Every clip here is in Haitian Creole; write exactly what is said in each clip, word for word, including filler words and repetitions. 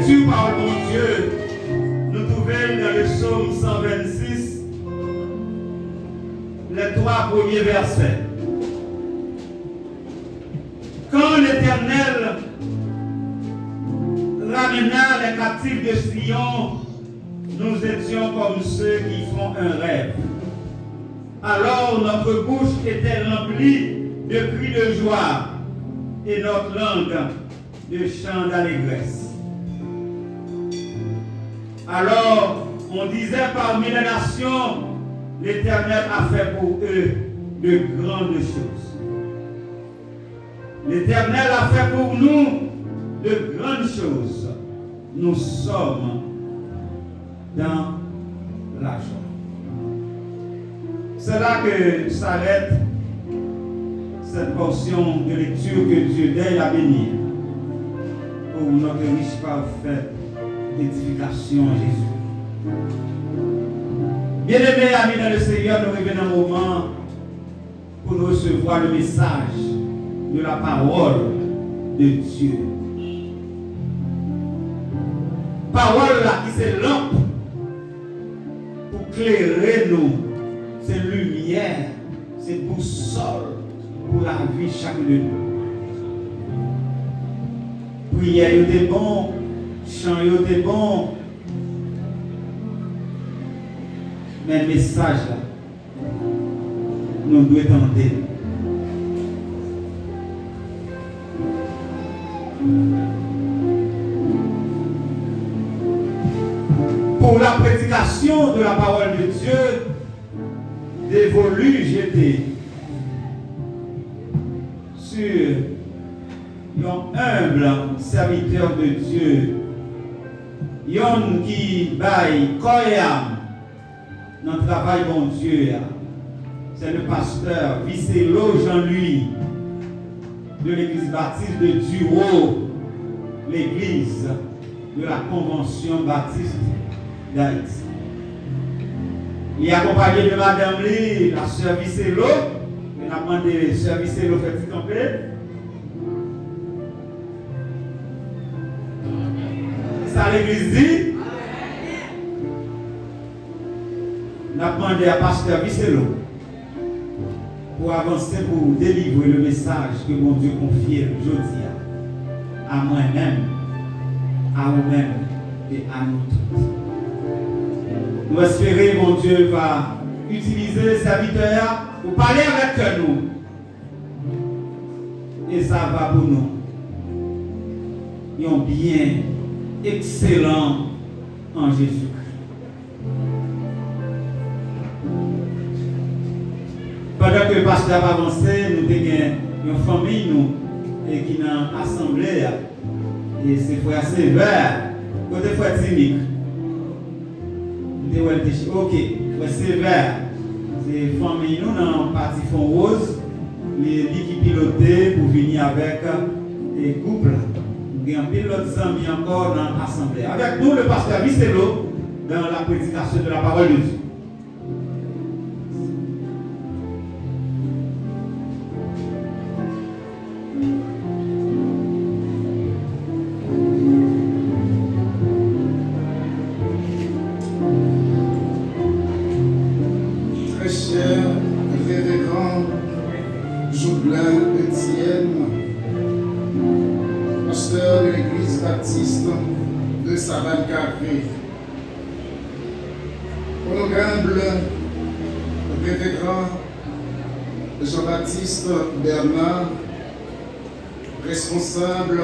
Lekti pawòl Bondye, nou twouve l nan le Sòm san vennsis, les trois premiers versets. Quand l'Éternel ramena les captifs de Sion, nous étions comme ceux qui font un rêve. Alors notre bouche était remplie de cris de joie et notre langue de chants d'allégresse. Alors on disait parmi les nations, l'Éternel a fait pour eux de grandes choses. L'Éternel a fait pour nous de grandes choses. Nous sommes dans la joie. C'est là que s'arrête cette portion de lecture que Dieu daigne la bénir pour notre riche, parfaite édification en Jésus. Bien-aimés, amis dans le Seigneur, nou rive nan moman pou nou resevwa le message de la parole de Dieu. Pawòl la ki se lanp pou klere nou, se limyè, se bousòl pou lavi chak de nou. Priyè yo te bon, chan yo te bon, men mesaj la, nou dwe tande l. Pour la prédication de la parole de Dieu, dévolu j'étais sur yon humble serviteur de Dieu, yon ki bay kò e am nan travay Bondye a. C'est le pasteur Vicelo Jean-Louis de l'église baptiste de Duro, l'église de la Convention Baptiste d'Haïti. Li akonpanye de madanm li, la sè Vicelo. E n ap mande sè Vicelo fè ti kanpe. Sa legliz di? N ap mande a pastè Vicelo pou avanse, pou delivre le mesaj ke Bondye konfye l jodi a, a mwen menm, a ou menm e a nou tout. Nou espere Bondye va itilize sèvitè a pou pale avèk kè nou. E sa va pou nou yon byen ekselan an Jezikri. Pandan ke pastè ap avanse, nou te gen yon fanmiy nou e ki nan asanble a. E se frè Sevè. Kote frè Timik? M te wè l te chi-, oke, frè Sevè. Se fanmiy nou nan pati Fon Woz. Li, li ki pilote pou vini avèk, e, gwoup la. M gen anpil lòt zanmi ankò nan asanble. Avec nous, le pasteur Vicelo dans la prédication de la parole de Dieu. Très cher révérend Joublan Etienne, pasteur de l'église baptiste de Savane Carré, honorable révérend Jean-Baptiste Bernard, responsable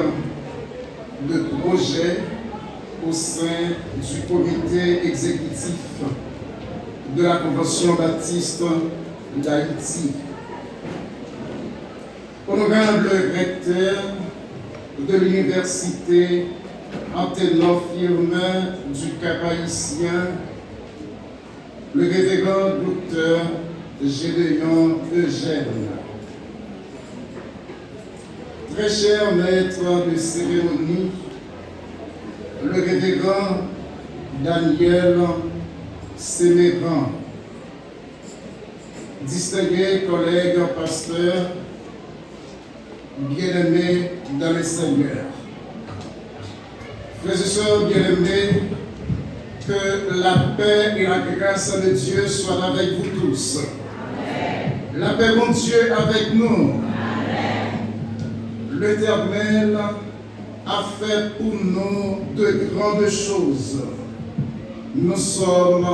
de projet au sein du comité exécutif de la Convention baptiste d'Haïti. Honorable recteur de l'université Anténor Firmin du Cap-Haïtien, le révérend docteur Gédéon Eugène. Très cher maître de cérémonie, le révérend Daniel Séméran. Distingués collègues pasteurs, bien-aimés dans le Seigneur. Frères et sœurs bien-aimés, que la paix et la grâce de Dieu soient avec vous tous. La paix de Dieu avec nous. L'Éternel a fait pour nous de grandes choses. Nous sommes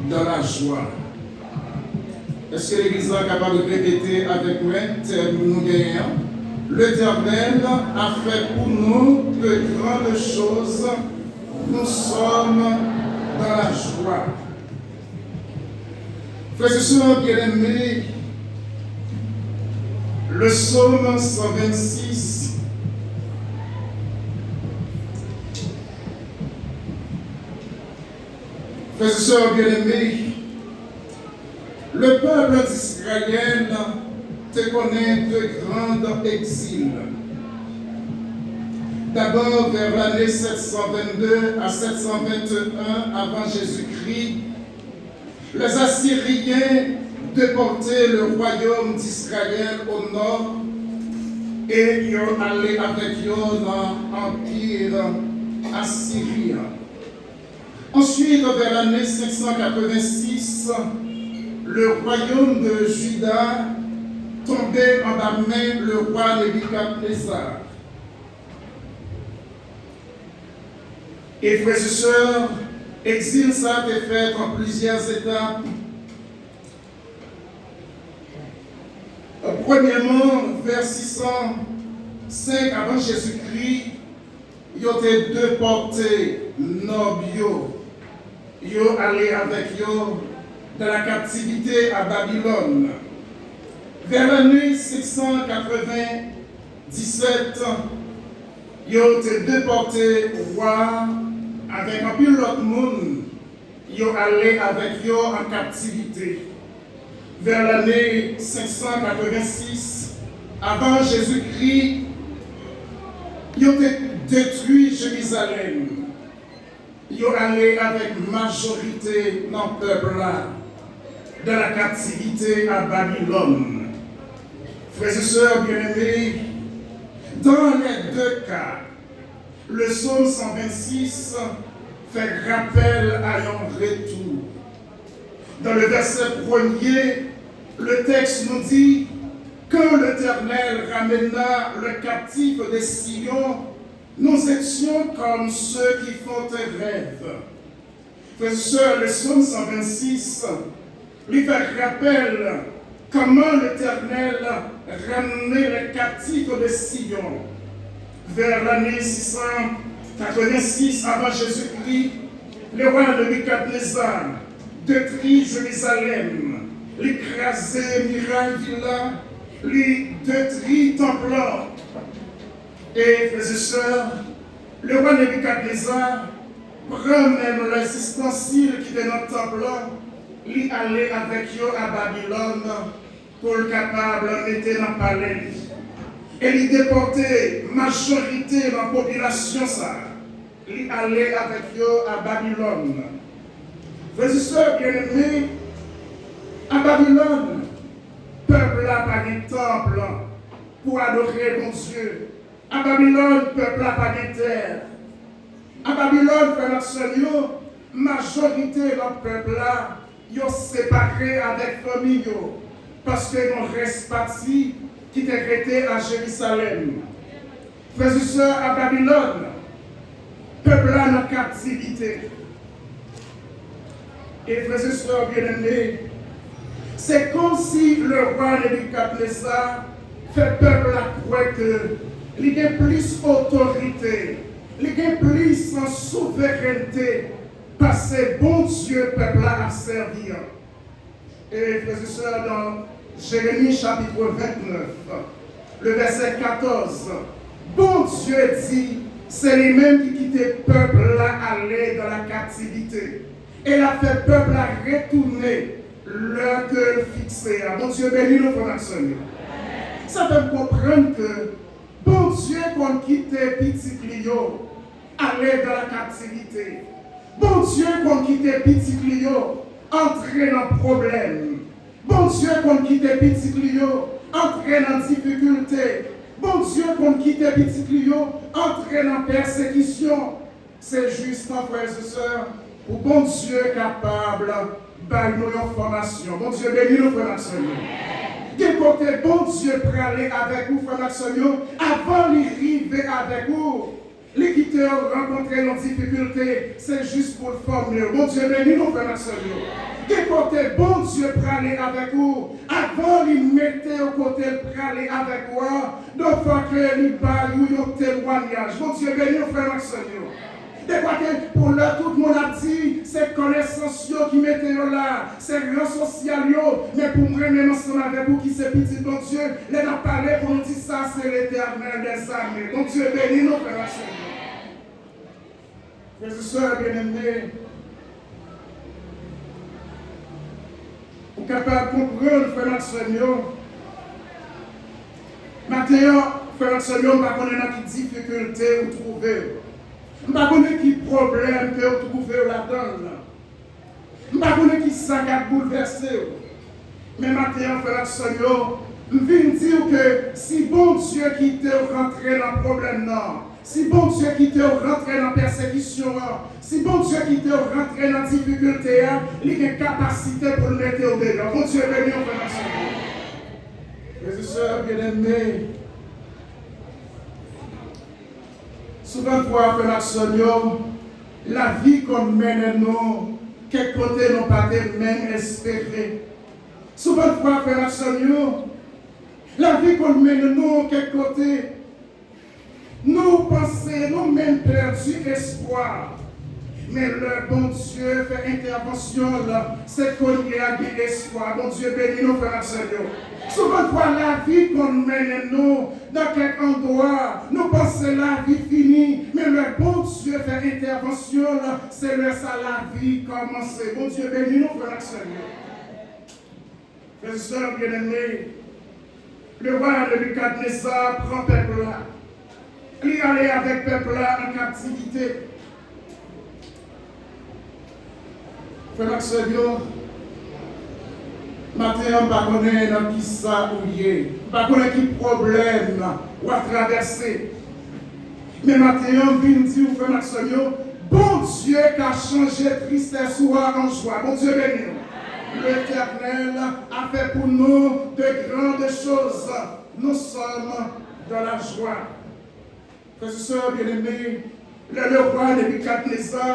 dans la joie. Èske legliz la kapab repete avèk mwen tèm nou genyen an? L'Éternel a fait pour nous de grandes choses, nous sommes dans la joie. Frères et sœurs bien-aimés, le psaume cent vingt-six. Frères et sœurs bien-aimés, le peuple d'Israël te konnen de grands exils. D'abord, vers l'année sept cent vingt-deux à sept cent vingt et un avant Jésus-Christ, les Assyriens déportaient le royaume d'Israël au nord et ils allaient avec eux dans l'empire assyrien. Ensuite, vers l'année cinq cent quatre-vingt-six, le royaume de Juda tombait en la main le roi Nebuchadnezzar. E frè e sè, egzil sa a te fèt an plizyè etap. Premyèman, vè sis san senk avan Jezikri, yo te depòte nòb yo. Yo ale avèk yo dans la captivité à Babylone. Vè lane senk san katreven disèt, yo te depòte wa a avèk anpil lòt moun, yo ale avèk yo an kaptivite. Vè lane senk san katreven sis avan Jezikri, yo te detwi Jerizalèm. Yo ale avèk majorite nan pèp la dans la captivité à Babylone. Frères et sœurs bien-aimés, dans les deux cas, le psaume cent vingt-six fait rappel à un retour. Dans le verset premier, le texte nous dit, quand l'Éternel ramena le captif de Sion, nous étions comme ceux qui font un rêve. Frères et sœurs, le psaume cent vingt-six, li fè rapèl kòman Letènèl ramne lè kaptif de Siyon. Vè lane sis san katreven sis avan Jezikri, lewa Nebikadneza detwi Jerizalèm, li kraze miray vil la, li detwi tanp lan. E frè e sè, lewa Nebikadneza pran menm lè zistensil ki te nan tanp lan, li ale avèk yo a Babilòn pou l kapab mete nan palè li. E li depòte majorite nan popilasyon sa a. Li ale avèk yo a Babilòn. Frè e sè byeneme, a Babilòn, pèp la pa gen tanp pou adore Bondye. A Babilòn, pèp la pa gen tè. A Babilòn, frè m ak sè m yo, majorite nan pèp la, yo separe avèk fanmi yo, paske yon rès pati ki te rete a Jerizalèm. Frè e sè, a Babilòn, pèp la nan kaptivite. E frè e sè byeneme, se kòmsi lewa Nebikadneza fè pèp la kwè ke li gen plis otorite, li gen plis souverènte pase Bondye pèp la ap sèvi an. E frè e sè, nan Jeremi chapit vennèf, le vèsè katòz, Bondye di se li menm ki kite pèp la ale nan la kaptivite. E l ap fè pèp la retounen lè ke l fikse a. Bondye beni nou, frè m ak sè m yo. Sa fè m konprann ke Bondye konn kite pitit li yo ale dans la captivité. Bondye konn kite pitit li yo antre nan pwoblèm. Bondye konn kite pitit li yo antre nan difikilte. Bondye konn kite pitit li yo antre nan pèsekisyon. Se jis tan, frè e sè, pou Bondye kapab bay nou yon fòmasyon. Bondye beni nou, frè m ak sè m yo. Gen kote Bondye prale avèk ou, frè m ak sè m yo, avan li rive avèk ou. Li kite w rankontre yon difikilte, se jis pou l fòme w. Bondye beni nou, frè m ak sè m yo. Gen kote Bondye prale avèk ou, avan li mete w kote l prale avèk ou a, defwa ke li bay ou yon temwayaj. Bondye beni w, frè m ak sè m yo. Defwa ke pou lè tout moun ap di, se konesans yo ki mete yo la, se ran sosyal yo, men pou mwen menm ansanm avèk ou ki se pitit Bondye, lè n ap pale pou nou di sa, se Letènèl dèzame. Bondye beni nou, frè m ak sè m yo. Frè e sè byeneme, ou kapab konprann, frè m ak sè m yo. Maten an, frè m ak sè m yo, m pa konnen nan ki difikilte ou twouve w. M pa konnen ki pwoblèm ke w twouve w ladan l lan. M pa konnen ki sa k ap boulvèse w. Men maten an, frè m ak sè m yo, m vin di w ke si Bondye kite w rantre nan pwoblèm nan, si Bondye kite w rantre nan pèsekisyon an, si Bondye kite w rantre nan difikilte a, li gen kapasite pou l mete w deyò. Bondye beni w, frè m ak sè m yo. Frè e sè byeneme, souvantfwa, frè m ak sè m yo, lavi konn mennen nou kèk kote nou pa te menm espere. Souvantfwa, frè m ak sè m yo, lavi konn mennen nou kèk kote nou panse nou menm pèdi espwa. Men lè Bondye fè entèvansyon l, se kounye a gen espwa. Bondye beni nou, frè m ak sè m yo. Souvantfwa, lavi konn mennen nou nan kèk andwa, nou panse lavi fini, men lè Bondye fè entèvansyon l, se lè sa lavi kòmanse. Bondye beni nou, frè m ak sè m yo. Frè e sè byeneme, lewa Nebikadneza pran pèp la. Li ale avèk pèp la an kaptivite. Frè m ak sè m yo, maten an, m pa konnen nan ki sa ou ye. M pa konnen ki pwoblèm w ap travèse. Men maten an, m vin di w, frè m ak sè m yo, Bondye ka chanje tristès ou a an jwa. Bondye beni w. L'Éternel a fait pour nous de grandes choses. Nous sommes dans la joie. Frè e sè byeneme, lè lewa Nebikadneza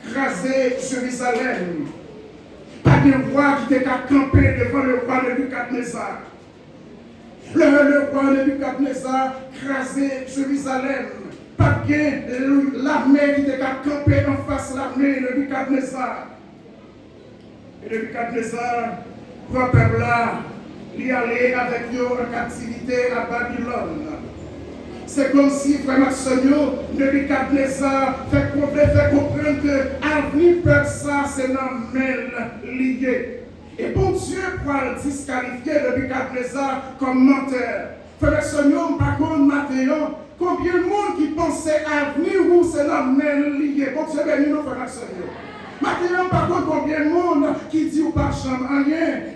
kraze Jerizalèm, pa gen wa ki te ka kanpe devan lewa Nebikadneza. Lè lewa Nebikadneza kraze Jerizalèm, pa t gen lame ki te ka kanpe anfas lame Nebikadneza. E Nebikadneza pran pèp la, li ale avèk yo an kaptivite a Babilòn. Se kòmsi, frè m ak sè m yo, Nebikadneza fè konprann, fè konprann ke avni pèp sa se nan men l li ye. E Bondye pral diskalifye Nebikadneza kòm mantè. Frè m ak sè m yo, m pa konn maten an konbyen moun ki panse avni ou se nan men l li ye. Bondye beni nou, frè m ak sè m yo. Maten an, m pa konn konbyen moun ki di ou p ap janm anyen.